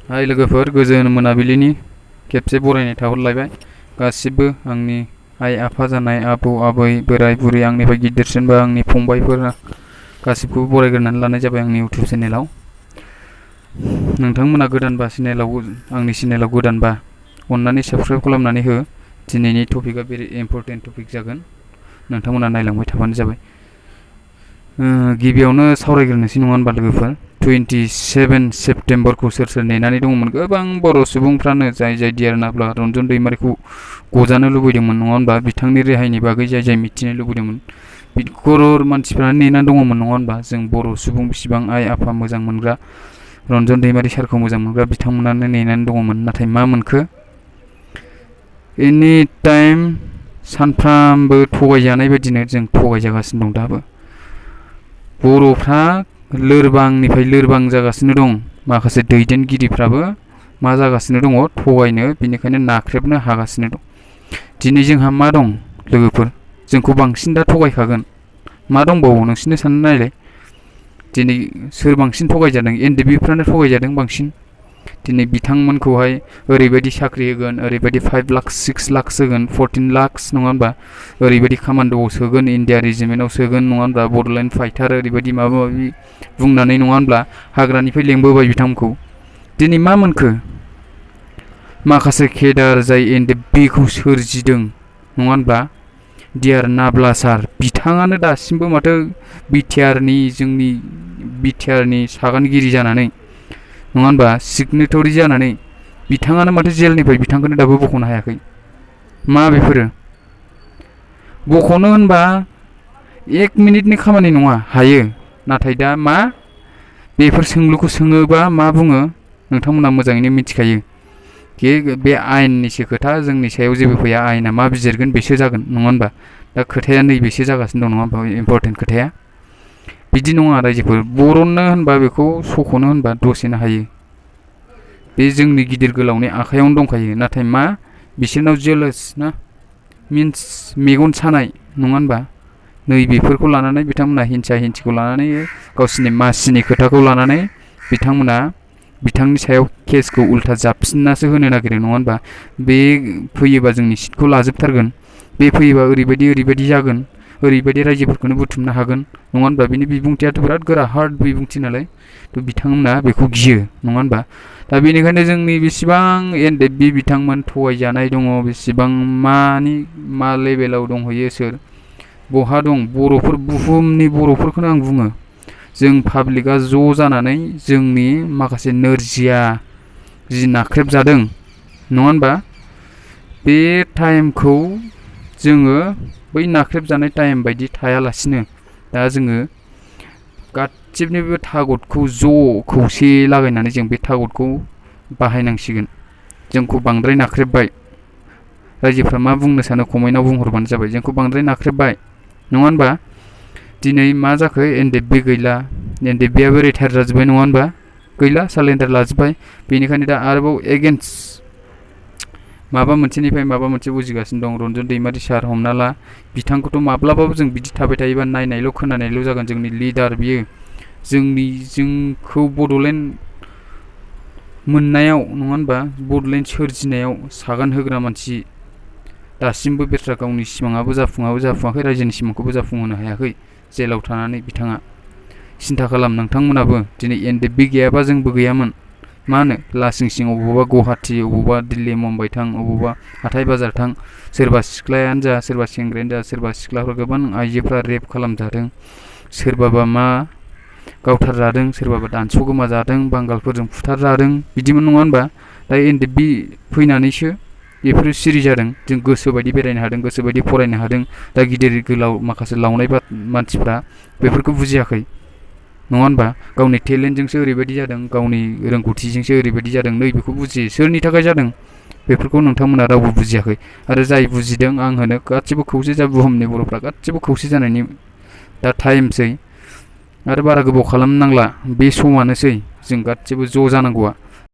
हाय लोगोफोर, गोजोन मोनाबिलिनि खेबसे बरायनाय थाहरलायबाय। गासिबो आंनि आइ आफा जानाय आबौ आबै बोराय बुरै आंनिफ्राय गिदिरसिन बा आंनि फंबायफोरा गासिबखौबो बरायग्रोनानै लानाय जाबाय आंनि इउटिउब चेनेलाव। नोंथांमोना गोदानबा आंनि चेनेलाव गोदानबा अन्नानै साबस्क्राइब खालामनानै हो। दिनैनि टपिकआ भेरि इम्पर्टेन्ट टपिक जागोन, नोंथांमोना नायलांबाय थाबानो जाबाय। गिबियावनो सावरायग्रोनोसै नङा होनबा लोगोफोर। 27 सेप्तेम्बरखौ सोर सोर नेनानै दङमोन? गोबां बर' सुबुंफ्रानो जाय डियार नाब्ला रन्जन दैमारिखौ गजानो लुबैदोंमोन नङा होनबा, बिथांनि रेहायनि बागै जाय मिथिनो लुबैदोंमोन, करर मानसिफ्रानो नेनानै दङमोन नङा होनबा। जों बर' सुबुं बिसिबां आइ आफा मोजां मोनग्रा, रन्जन दैमारि सारखौ मोजां मोनग्रा बिथांमोनानो नेनानै दङमोन। नाथाय मा मोनखो? एनि टाइम सानफ्रामबो थगायजानाय बायदिनो जों थगायजागासिनो दं। दाबो बर'फ्रा लोरबांनिफ्राय लोरबां जागासिनो दं। माखासे दैदेनगिरिफ्राबो मा जागासिनो दङ? थगायनो, बिनिखायनो नाख्रेबनो हागासिनो दं। दिनै जोंहा मा दं लोगोफोर? जोंखौ बांसिन दा थगायखागोन। मा दंबावो नोंसिनो सानना नायलाय। दिनै सोर बांसिन थगायजादों? एनडिबिफ्रानो थगायजादों बांसिन। दिनै बिथांमोनखौहाय ओरैबायदि साख्रि होगोन, ओरैबायदि 5 लाख 6 लाख होगोन, 14 लाख नङा होनबा, ओरैबायदि कामान्ड'आव सोगोन, इण्डिया रेजिमेन्टआव सोगोन नङा होनबा, बड'लेण्ड फाइटार ओरैबायदि माबा माबि बुंनानै नङा होनब्ला हाग्रानिफ्राय लेंबोबाय बिथांमोनखौ। दिनै मा मोनखो? माखासे केडार जाय एनडिबिखौ सोरजिदों नङा होनब्ला, डियार नाब्ला सार, बिथाङानो दासिमबो माथो जोंनि बिटिआरनि सागानगिरि जानानै नङा होनबा, सिगनेटरि जानानै बिथाङानो माथो जेलनिफ्राय बिथांखौनो दाबो बख'नो हायाखै। मा बेफोरो? बख'नो होनबा 1 मिनिटनि खामानि नङा, हायो। नाथाय दा मा? बेफोर सोंलुखौ सोङोबा मा बुङो नोंथांमोना मोजाङैनो मिथिखायो कि बे आयेननिसो खोथा, जोंनि सायाव जेबो फैया, आयेना मा बिजिरगोन बेसो जागोन नङा होनबा। दा खोथाया नैबेसो जागासिनो दं नङा होनबा, इम्पर्टेन्ट खोथाया। बिदि नङा रायजोफोर, बरननो होनबा बेखौ सख'नो होनबा दसेनो हायो। बे जोंनि गिदिर गोलावनि आखायावनो दंखायो। नाथाय मा? बिसोरनाव जेलस ना, मिन्स मेगन सानाय नङा होनबा। नैबेफोरखौ लानानै बिथांमोना हिंसा हिंसिखौ लानानै गावसिनि मासिनि खोथाखौ लानानै बिथांमोना बिथांनि सायाव केसखौ उल्था जाबसिननासो होनो नागिरो नङा होनबा। बे फैयोबा जोंनि सिटखौ लाजोबथारगोन, बे फैयोबा ओरैबायदि जागोन, ओरैबायदि रायजोफोरखौनो बुथुमनो हागोन नङा होनबा। बिनि बिबुंथियाथ' बिराद गोरा, हार्ड बिबुंथि नालाय, थ' बिथांमोना बेखौ गियो नङा होनबा। दा बेनिखायनो जोंनि बेसेबां एनडिबि बिथांमोन थगायजानाय दङ, बेसेबां मा लेभेलाव दंहैयो, सोर बहा दं? बर'फोर, बुहुमनि बर'फोरखौनो आं बुङो। जों पाब्लिकआ ज' जानानै जोंनि माखासे नोरजिया जि नाख्रेबजादों नङा होनबा, बे टाइमखौ जोङो बै नाख्रेबजानाय टाइम बायदि थायालासिनो दा जोङो गासिबनिबो थागतखौ ज' खौसे लागायनानै जों बे थागतखौ बाहायनांसिगोन। जोंखौ बांद्राय नाख्रेबबाय, रायजोफ्रा मा बुंनो सानो कमेन्टआव बुंहरबानो जाबाय। जोंखौ बांद्राय नाख्रेबबाय नङा होनबा। दिनै मा जाखो? एनडिबि गैला, एनडिबिआबो रिटायार जाजोब्बाय नङा होनबा, गैला, सारेन्डार लाजोब्बाय। बेनिखायनो दा आरोबाव एगेन्स्ट माबा मोनसेनिफ्राय माबा मोनसे उजिगासिनो दं। रन्जन दैमारि सार हमना ला, बिथांखौथ' माब्लाबाबो जों बिदि थाबाय थायोबा नायनायल' खोनानायल' जागोन। जोंनि लिडार बियो, जोंखौ बड'लेण्ड मोननायाव नङा होनबा, बड'लेण्ड सोरजिनायाव सागान होग्रा मानसि। दासिमबो बेस्रा गावनि सिमाङाबो जाफुङाखै, रायजोनि सिमांखौबो जाफुंहोनो हायाखै, जेलाव थानानै बिथाङा। सिन्था खालाम नोंथांमोनाबो, दिनै एनडिबि गैयाबा जोंबो गैयामोन। मा होनो, लासिं सिं अबावबा गुवाहाटि, अबावबा दिल्ली मुम्बाइ थां, अबावबा हाथाय बाजार थां, सोरबा सिख्लायानो जा, सोरबा सेंग्रायानो जा, सोरबा सिख्लाफ्रा गोबां आइजोफ्रा रेप खालामजादों, सोरबाबा मा गावथारजादों, सोरबाबा दानस' गोमाजादों, बांगालफोरजों फुथारजादों, बिदिमोन नङा होनबा। दा एनडिबि फैनानैसो बेफोरो सिरि जादों। जों गोसोबायदि बेरायनो हादों, गोसोबायदि फरायनो हादों। दा गिदिर गोलाव माखासे लावनाय मानसिफ्रा बेफोरखौ बुजियाखै नङा होनबा। गावनि टेलेन्टजोंसो ओरैबायदि जादों, गावनि रोंगौथिजोंसो ओरैबायदि जादों, नैबेखौ बुजियो। सोरनि थाखाय जादों बेफोरखौ नोंथांमोना रावबो बुजियाखै। आरो जाय बुजिदों, आं होनो गासिबो खौसे जा, बुहुमनि बर'फ्रा गासिबो खौसे जानायनि दा टाइमसै। आरो बारा गोबाव खालामनांला, बे समानोसै। जों गासिबो ज' जानांगौआ।